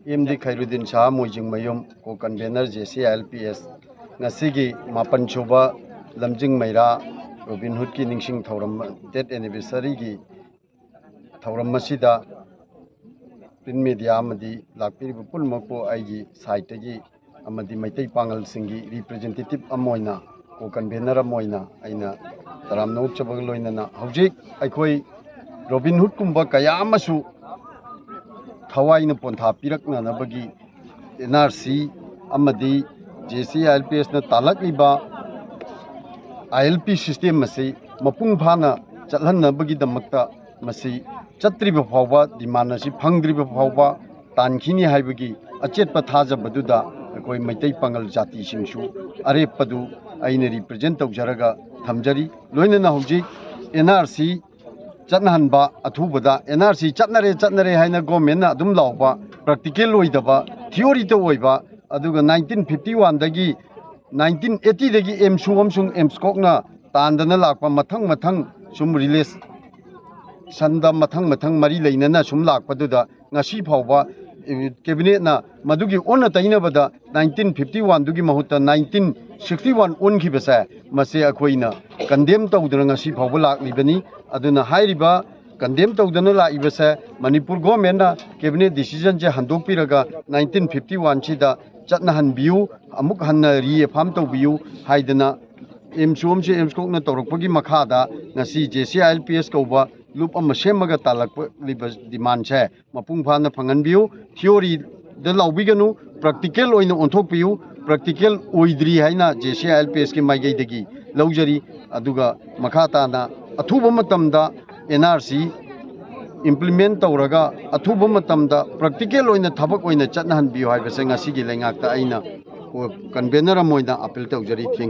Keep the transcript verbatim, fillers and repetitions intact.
M D ꯈꯩꯔꯨꯗꯤꯟ ꯁꯍꯥ ꯃꯣꯏꯖꯤꯡꯃꯌꯨꯝ, ꯀꯣ convener J C I L P S. ꯉꯁꯤꯒꯤ ꯃꯥꯄꯟ ꯁꯨꯕ ꯂꯝꯖꯤꯡ ꯃꯩꯔꯥ ꯔꯣꯕꯤꯟ ꯍꯨꯗꯀꯤ ꯅꯤꯡꯁꯤꯡ ꯊꯧꯔꯝ, ꯗꯦꯠ ꯑꯦꯅꯤꯚꯔꯁꯔꯤꯒꯤ ꯊꯧꯔꯝ ꯑꯁꯤꯗ ꯄ꯭ꯔꯤꯟ ꯃꯦꯗꯤꯌꯥ ꯑꯃꯗꯤ ꯂꯥꯛꯄꯤꯔꯤꯕ ꯄꯨꯝꯅꯃꯛꯄꯨ ꯑꯩꯒꯤ ꯁꯥꯏꯠꯇꯒꯤ ꯑꯃꯗꯤ ꯃꯩꯇꯩ ꯄꯥꯉꯜꯁꯤꯡꯒꯤ ꯔꯤꯄ꯭ꯔꯖꯦꯟꯇꯦꯇꯤꯚ ꯑꯃ ꯑꯣꯏꯅ, ꯀꯣ ꯀꯟꯚꯦꯅꯔ ꯑꯃ ꯑꯣꯏꯅ ꯑꯩꯅ ꯇꯔꯥꯝꯅ ꯑꯣꯛꯆꯕꯒ ꯂꯣꯏꯅꯅ ꯍꯧꯖꯤꯛ ꯑꯩꯈꯣꯏ ꯔꯣꯕꯤꯟ ꯍꯨꯗꯀꯨꯝꯕ ꯀꯌꯥ ꯑꯃꯁꯨ ꯊꯋꯥꯏꯅ ꯄꯣꯟꯊꯥ ꯄꯤꯔꯛꯅꯅꯕꯒꯤ ꯑꯦꯟ ꯑꯥꯔ ꯁꯤ ꯑꯃꯗꯤ J C I L P ꯑꯦꯁꯅ ꯇꯥꯜꯂꯛꯂꯤꯕ ꯑꯥꯏ ꯑꯦꯜ ꯄꯤ ꯁꯤꯁꯇꯦꯝ ꯑꯁꯤ ꯃꯄꯨꯡ ꯐꯥꯅ ꯆꯠꯍꯟꯅꯕꯒꯤꯗꯃꯛꯇ ꯃꯁꯤ ꯆꯠꯇ꯭ꯔꯤꯕ ꯐꯥꯎꯕ, ꯗꯤꯃꯥꯟ ꯑꯁꯤ ꯐꯪꯗ꯭ꯔꯤꯕ ꯐꯥꯎꯕ ꯇꯥꯟꯈꯤꯅꯤ ꯍꯥꯏꯕꯒꯤ ꯑꯆꯦꯠꯄ ꯊꯥꯖꯕꯗꯨꯗ ꯑꯩꯈꯣꯏ ꯃꯩꯇꯩ ꯄꯥꯉꯜ ꯖꯥꯇꯤꯁꯤꯡꯁꯨ ꯑꯔꯦꯞꯄꯗꯨ ꯑꯩꯅ ꯔꯤꯄ꯭ꯔꯖꯦꯟ ꯇꯧꯖꯔꯒ ꯊꯝꯖꯔꯤ꯫ ꯂꯣꯏꯅꯅ ꯍꯧꯖꯤꯛ ꯑꯦꯟ ꯑꯥꯔ ꯁꯤ ꯆꯠꯅꯍꯟꯕ, ꯑꯊꯨꯕꯗ ꯑꯦꯟ ꯑꯥꯔ ꯁꯤ ꯆꯠꯅꯔꯦ, ꯆꯠꯅꯔꯦ ꯍꯥꯏꯅ ꯒꯣꯔꯃꯦꯟꯅ ꯑꯗꯨꯝ ꯂꯥꯎꯕ, ꯄ꯭ꯔꯦꯛꯇꯤꯀꯦꯜ ꯑꯣꯏꯗꯕ, ꯊꯤꯑꯣꯔꯤꯇ ꯑꯣꯏꯕ, ꯑꯗꯨꯒ ꯅꯥꯏꯟꯇꯤꯟ ꯐꯤꯐꯇꯤ ꯋꯥꯟꯗꯒꯤ, ꯅꯥꯏꯟꯇꯤꯟ ꯑꯦꯠꯇꯤꯗꯒꯤ ꯑꯦꯝꯁꯨ ꯑꯃꯁꯨꯡ ꯑꯦꯝꯁꯀꯣꯛꯅ ꯇꯥꯟꯗꯅ ꯂꯥꯛꯄ ꯃꯊꯪ ꯃꯊꯪ ꯁꯨꯝ ꯔꯤꯂꯦꯁꯟꯗ ꯃꯊꯪ ꯃꯊꯪ ꯃꯔꯤ ꯂꯩꯅꯅ ꯁꯨꯝ ꯂꯥꯛꯄꯗꯨꯗ ꯉꯁꯤ ꯐꯥꯎꯕ, ꯑꯦ, ꯀꯦꯕꯤꯅꯦꯠꯅ ꯃꯗꯨꯒꯤ ꯑꯣꯟꯅ ꯇꯩꯅꯕꯗ ꯅꯥꯏꯟꯇꯤꯟ ꯐꯤꯐꯇꯤ ꯋꯥꯟꯗꯨꯒꯤ ꯃꯍꯨꯠꯇ ꯅꯥꯏꯟꯇꯤꯟ ꯁꯤꯛꯁꯇꯤ ꯋꯥꯟ ꯑꯣꯟꯈꯤꯕꯁꯦ, ꯃꯁꯤ ꯑꯩꯈꯣꯏꯅ ꯀꯟꯗꯦꯝ ꯇꯧꯗꯨꯅ ꯉꯁꯤ ꯐꯥꯎꯕ ꯂꯥꯛꯂꯤꯕꯅꯤ꯫ ꯑꯗꯨꯅ ꯍꯥꯏꯔꯤꯕ ꯀꯟꯗꯦꯝ ꯇꯧꯗꯅ ꯂꯥꯛꯏꯕꯁꯦ ꯃꯅꯤꯄꯨꯔ ꯒꯣꯔꯃꯦꯟꯅ ꯀꯦꯕꯤꯅꯦꯠ ꯗꯤꯁꯤꯖꯟꯁꯦ ꯍꯟꯗꯣꯛꯄꯤꯔꯒ ꯅꯥꯏꯟꯇꯤꯟ ꯐꯤꯐꯇꯤ ꯋꯥꯟꯁꯤꯗ ꯆꯠꯅꯍꯟꯕꯤꯌꯨ, ꯑꯃꯨꯛ ꯍꯟꯅ ꯔꯤꯑꯦꯐꯥꯝ ꯇꯧꯕꯤꯌꯨ ꯍꯥꯏꯗꯅ ꯑꯦꯝꯁꯨ ꯑꯃꯁꯨꯡ ꯑꯦꯝꯁꯀꯣꯛꯅ ꯇꯧꯔꯛꯄꯒꯤ ꯃꯈꯥꯗ ꯉꯁꯤ J C I L P S ꯀꯧꯕ ꯂꯨꯞ ꯑꯃ ꯁꯦꯝꯃꯒ ꯇꯥꯜꯂꯛꯂꯤꯕ ꯗꯤꯃꯥꯟꯁꯦ ꯃꯄꯨꯡ ꯐꯥꯅ ꯐꯪꯍꯟꯕꯤꯌꯨ꯫ ꯊꯤꯑꯣꯔꯤꯗ ꯂꯥꯎꯕꯤꯒꯅꯨ, ꯄ꯭ꯔꯦꯛꯇꯤꯀꯦꯜ ꯑꯣꯏꯅ ꯑꯣꯟꯊꯣꯛꯄꯤꯌꯨ꯫ ꯄ꯭ꯔꯦꯛꯇꯤꯀꯦꯜ ꯑꯣꯏꯗ꯭ꯔꯤ ꯍꯥꯏꯅ ꯖꯦ ꯁꯤ ꯑꯥꯏ ꯑꯦꯜ ꯄꯤ ꯑꯦꯁꯀꯤ ꯃꯥꯏꯀꯩꯗꯒꯤ ꯂꯧꯖꯔꯤ꯫ ꯑꯗꯨꯒ ꯃꯈꯥ ꯇꯥꯅ ꯑꯊꯨꯕ ꯃꯇꯝꯗ ꯑꯦꯟ ꯑꯥꯔ ꯁꯤ ꯏꯝꯄ꯭ꯂꯤꯃꯦꯟ ꯇꯧꯔꯒ ꯑꯊꯨꯕ ꯃꯇꯝꯗ ꯄ꯭ꯔꯦꯛꯇꯤꯀꯦꯜ ꯑꯣꯏꯅ ꯊꯕꯛ ꯑꯣꯏꯅ ꯆꯠꯅꯍꯟꯕꯤꯌꯨ ꯍꯥꯏꯕꯁꯦ ꯉꯁꯤꯒꯤ ꯂꯩꯉꯥꯛꯇ ꯑꯩꯅ ꯀꯟꯚꯦꯅꯔ ꯑꯃ ꯑꯣꯏꯅ ꯑꯄꯤꯜ ꯇꯧꯖꯔꯤ꯫ Thank you꯫